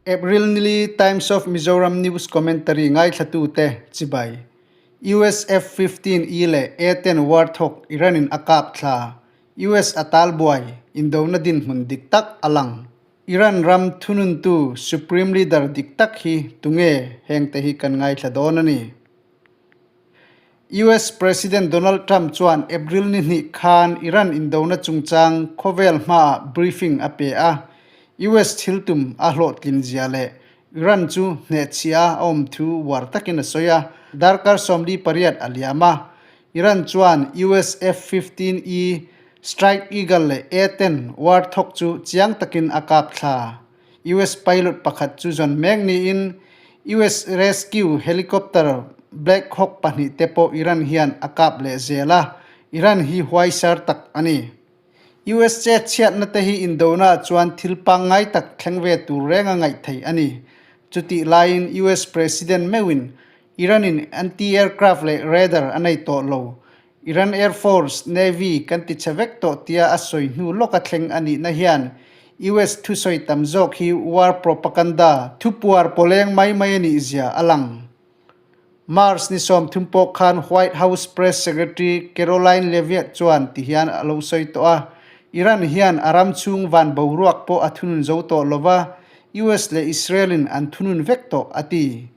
April nili Times of Mizoram News Commentary ngaithlatute chibai. US F-15E leh A-10 Warthog Iran-in a kap thla. US a talbuai, indona dinhmun dik tak a lang. Iran ram thununtu Supreme Leader dik tak hi tunge hengte hi kan ngaithla dawn a ni. US President Donald Trump chuan April ni hnih khan Iran indona chungchang khawvel hmaah briefing a pe a, US thil tum a hlawhtlin zia leh Iran chu hnehchhia a awm thu uar takin a sawi a, darkar 48 a liam a. Iran chuan US F-15E Strike Eagle leh A-10 Warthog chu chiang takin a kap thla. US pilot pakhat chu zawn mek niin US rescue helicopter Black Hawk pahnihte pawh Iran hian a kap leh zel a, Iran hi huaisar tak a ni. US che chhiatna te hi indona chuan thil pangngai tak thleng ve tur reng a ngaih theih a ni. Chutih laiin US President meuhin Iran-in anti-aircraft leh radar a nei tawh lo. Iran Air Force, Navy kan ti chhe vek tawh tia a sawi hnu lawka thleng a nihna hian US thusawi tam zawk hi war propaganda thupuar pawleng mai mai a nih zia a lang. March ni 30 pawh khan White House Press Secretary Karoline Leavitt chuan ti hian a lo sawi tawh a, Iran hian a ram chhung van boruak pawh a thunun zo tawh lova, US leh Israel-in an thunun vek tawh, a ti.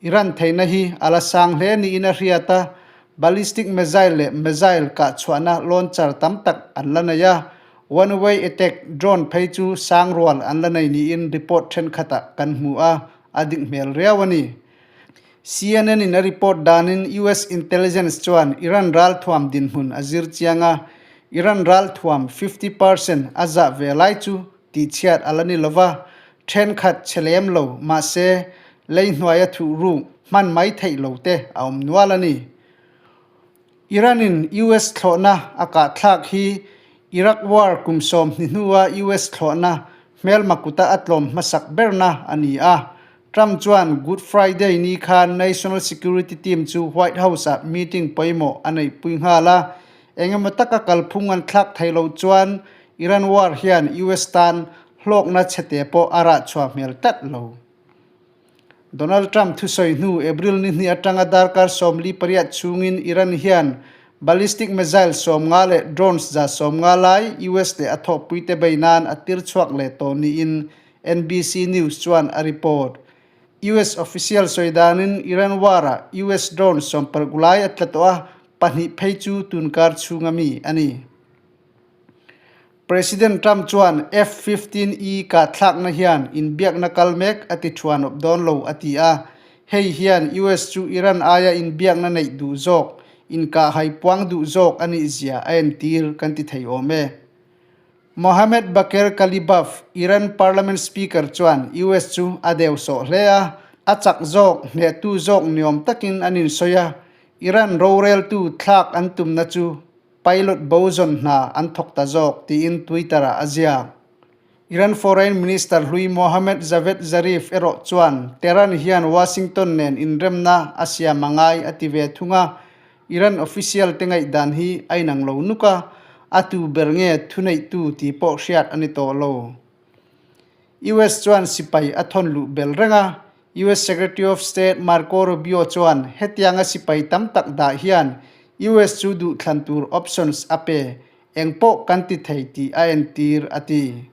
Iran theihna hi a la sang hle niin a hriat a, ballistic missile leh missile kah chhuahna launcher tam tak an la nei a, one way attack drone phei chu sang rual an la nei niin report thenkhatah kan hmu a, a dik hmel riau a ni. CNN in a report danin US intelligence chuan Iran ralthuam dinhmun a zir chiang a, Iran ralthuam 50% a zah ve lai chu tihchhiat a la ni lova, thenkhat chhe lem lo mahse lei hnuaia thuh ruk hman mai theih lo te a awm nual a ni. Iran in US thlawhna a kahthlak hi Iraq War kum 20 hnua US thlawhna hmelma kuta a tlawm hmasak berna a ni a. Trump chuan Good Friday ni khan National Security Team chu White House-ah meeting pawimawh a neihpui nghal a. Engemaw taka kalphung an thlak thei loh chuan Iran War hian US tan hlawkna chhete pawh a rah chhuah hmel tlat lo. Donald Trump thusawi hnu April ni hnih atanga darkar 48 chhungin Iran hian ballistic missile 50 leh drones 150 lai US leh a thawhpuite bei nan a tir chhuak leh tawh niin NBC News chuan a report. US official sawi danin Iran war-ah US drone 60 lai a tla tawh a, pahnih phei chu tunkar chhunga mi a ni. President Trump chuan F-15E kahthlakna hian inbiakna kal mek a ti thuan awp dawn lo a ti a, hei hian US chu Iran aia inbiakna neih duh zawk, inkahhai puang duh zawk a nih zia a entir kan ti thei awm e. Mohammad Baqer Qalibaf, Iran Parliament Speaker chuan US chu a deu sawh hle a, a chak zawk, hnehtu zawk niawm takin an insawi a, Iran roreltu thlak an tumna chu Pilot bo zawn hna an thawk ta zawk, tiin Twitter-ah a ziak. Iran Foreign Minister hlui Mohammad Javad Zarif erawh chuan Tehran hian Washington nen inremna a siam a ngai a ti ve thung a, Iran official te ngaihdan hi a inang lo nuk a, a tu ber nge thuneihtu tih pawh hriat a ni tawh lo. US chuan sipai a thawn luh bel reng a, US Secretary of State Marco Rubio chuan hetianga sipai tam tak dah hian US chu duhthlan tur options a pe, eng pawh kan ti thei tih a entir, a ti.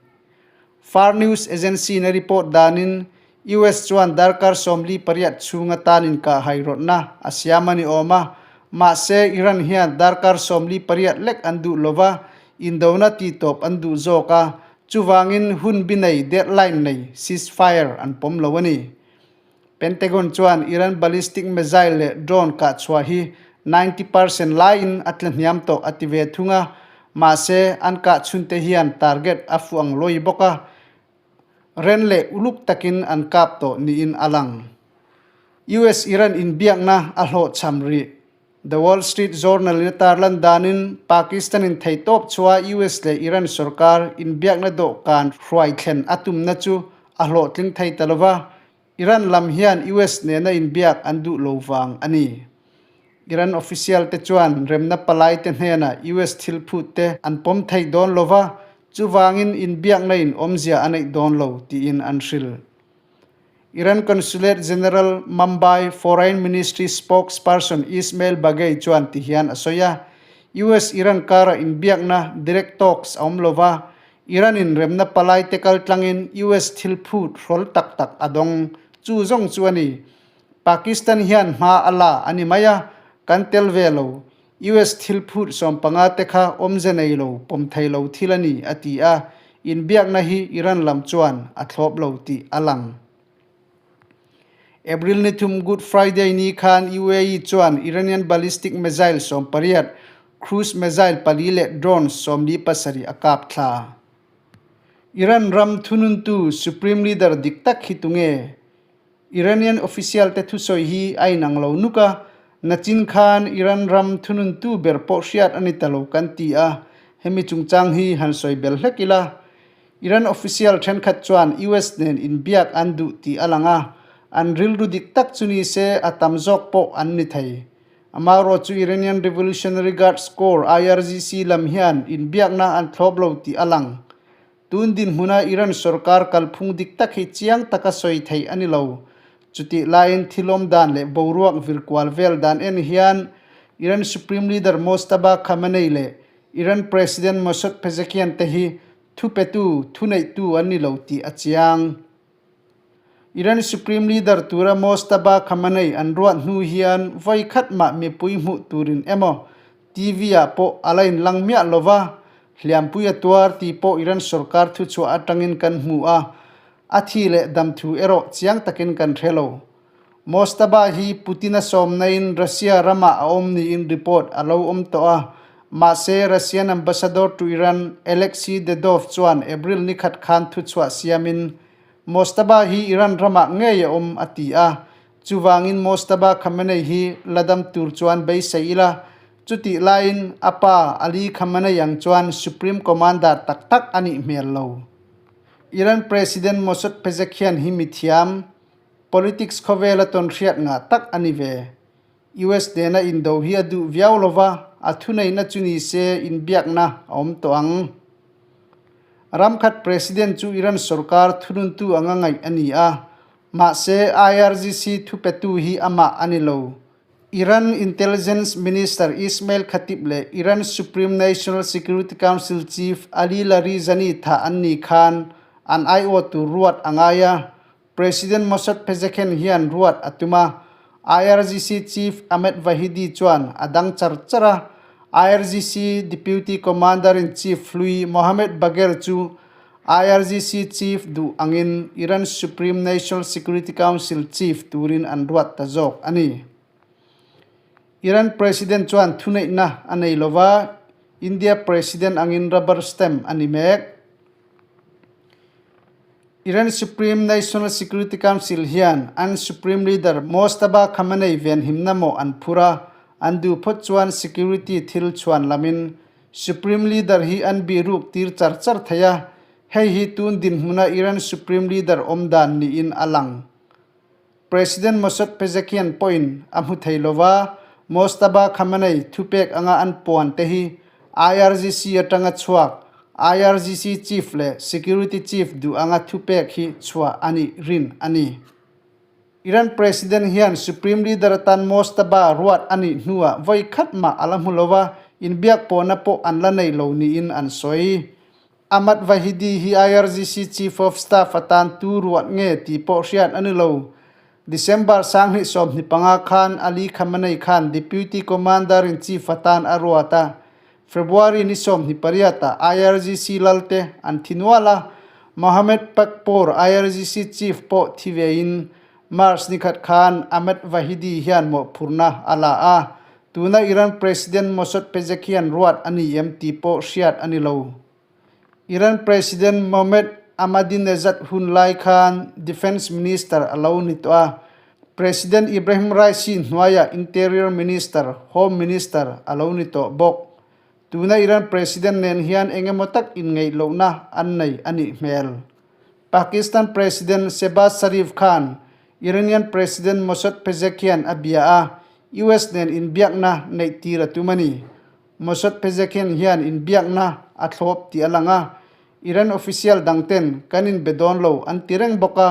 Far News Agency na report danin US chuan darkar 48 chhunga tan inkahhai rawtna a siam a ni awm a, mahse Iran hian darkar 48 lek an duh lova, indona titawp an duh zawk a, Chuvangin hun bi nei, deadline nei, ceasefire an pawm lo a ni. Pentagon chuan Iran ballistic missile leh drone kah chhuah hi 90% laiin a tla hniam tawh a ti ve thung a, mahse an kah chhunte hian target a fuh ang lawi bawk a, ren leh uluk takin an kap tawh niin a lang. US-Iran inbiakna a hlawhchham rih. The Wall Street Journal in a tarlan danin Pakistan in theihtawp chhuah US leh Iran sorkar inbiakna dawhkan hruai thlen a tumna chu a hlawhtling thei ta lova, Iran lam hian US nena inbiak an duh lo vang a ni. Iran official te chuan remna palai te hnenah US thil phut te an pawm thei dawn lova, chuvangin inbiakna in awmzia a neih dawn lo tiin an hrilh. Iran Consulate General Mumbai Foreign Ministry spokesperson Ismail Baghei chuan ti hian a sawi a, US-Iran kara inbiakna direct talks a awm lova, Iran-in remna palai te kal tlangin US thil phut hrawl tak tak a dawng. Chu zawng chu a ni. Pakistan hian hma a la a ni mai a, kan tel ve lo. US thil phut 15 te kha awmze nei lo, pawm thei lo thil a ni, a ti a. Inbiakna hi Iran lam chuan a thlawp lo tih a lang. April ni thum Good Friday ni khan UAE chuan Iranian ballistic missile 18, cruise missile pali leh drones 47 a kap thla. Iran ram thununtu Supreme Leader dik tak hi tunge? Iranian official te thusawi hi a inang lo nuk a, nachin khan Iran ram thununtu ber pawh hriat a ni ta lo kan ti a, hemi chungchang hi han sawi bel hlek ila. Iran official thenkhat chuan US nen inbiak an duh tih a lang a, an rilru dik tak chu ni se a tam zawk pawh an ni thei. Amaherawh chu Iranian Revolutionary Guards Corps, IRGC, lam hian inbiakna an thlawp lo tih a lang. Tun dinhmuna Iran sorkar kalphung dik tak hi chiang taka sawi theih a ni lo. Chutih laiin thilawm dan leh boruak virkual vel dan en hian Iran Supreme Leader Mojtaba Khamenei leh Iran President Masoud Pezeshkian te hi Thupetu, thuneihtu an ni lo tih a chiang. Iran Supreme Leader tura Mojtaba Khamenei an ruat hnu hian vawi khat mah mipui hmuh turin emaw TV ah pawh a la inlang miah lo va, hliampui a tuar tih pawh Iran sorkar thuchhuah atangin kan hmu a, a thi leh dam thu erawh chiang takin kan hre lo. Mojtaba hi Putin-a sawmnain Russia ramah a awm niin report a lo awm tawh a, mahse Russian Ambassador to Iran Alexei Dedov chuan April ni khat khan thuchhuah siamin Mojtaba hi Iran ramah ngei a awm a ti a, chuvangin Mojtaba Khamenei hi la dam tur chuan beisei ila, chutih laiin a pa Ali Khamenei ang chuan Supreme Commander tak tak a nih hmel lo. Iran President Masoud Pezeshkian hi mithiam Politics khawvela tawnhriat ngah tak a ni ve. US nena indo hi a duh viau lo va, a thuneihna chu ni se inbiakna a awm tawh ang. Ram khat President chu Iran sorkar thununtu anga ngaih a ni a, mahse IRGC thupetu hi amah a ni lo. Iran Intelligence Minister Ismail Khatib leh Iran Supreme National Security Council Chief Ali Larijani thah an ni khan an aiawhtu ruat a ngai a, President Masoud Pezeshkian hian ruat a tum a, IRGC Chief Ahmed Vahidi chuan a dang char char a, IRGC Deputy Commander-in-Chief hlui Mohammad Bagher chu IRGC Chief duh angin Iran Supreme National Security Council Chief turin an ruat ta zawk a ni. Iran President chuan thuneihna a nei lova, India President angin rubber stamp a ni mek. Iran Supreme National Security Council hian an Supreme Leader Mojtaba Khamenei venhimna mawh an phur a, an duh phawt chuan security thil chhuan lamin Supreme Leader hi an bihruk tir char char thei a, hei hi tun dinhmuna Iran Supreme Leader awm dan niin a lang. President Masoud Pezeshkian pawhin a hmu thei lo va, Mojtaba Khamenei thupek anga an puan te hi IRGC atanga chhuak IRGC chief leh security chief duh anga thupek hi chhuah a nih rin a ni. Iran President hian Supreme Leader atan Mojtaba ruat a nih hnuah vawi khat mah a la hmu lo va, inbiak pawhna pawh an la nei lo niin an sawi. Ahmad Vahidi hi IRGC Chief of Staff atan tu ruat nge tih pawh hriat a ni lo. December 2025 khan Ali Khamenei khan Deputy Commander-in-Chief atan a ruat a. February ni 28 ah IRGC lalte an thi nual a, Mohammad Pakpour IRGC Chief pawh thi vein March ni khat khan Ahmad Vahidi hian mawhphurhna a la a. Tuna Iran President Masoud Pezeshkian ruat a ni em tih pawh hriat a ni lo. Iran President Mohammad Ahmadinejad hun lai khan Defence Minister a lo ni tawh a. President Ibrahim Raisi hnuaiah Interior Minister, Home Minister, a lo ni tawh bawk. Tuna Iran President nen hian eng emaw tak inngeih lohna an nei a nih hmel. Pakistan President Shehbaz Sharif khan Iranian President Masoud Pezeshkian a bia a, US nen inbiakna neih tir a tum a ni. Masoud Pezeshkian hian inbiakna a thlawp tih a lang a, Iran official dangten kan inbe dawn lo an ti reng bawk a.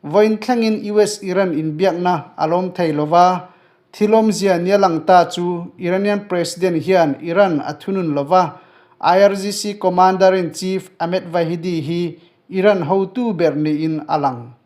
Vawiin thlengin US-Iran inbiakna a lawm thei lo va, thil awmzia nia lang ta chu Iranian President hian Iran a thunun lo va, IRGC Commander-in-Chief Ahmed Vahidi hi Iran hotu ber niin a lang.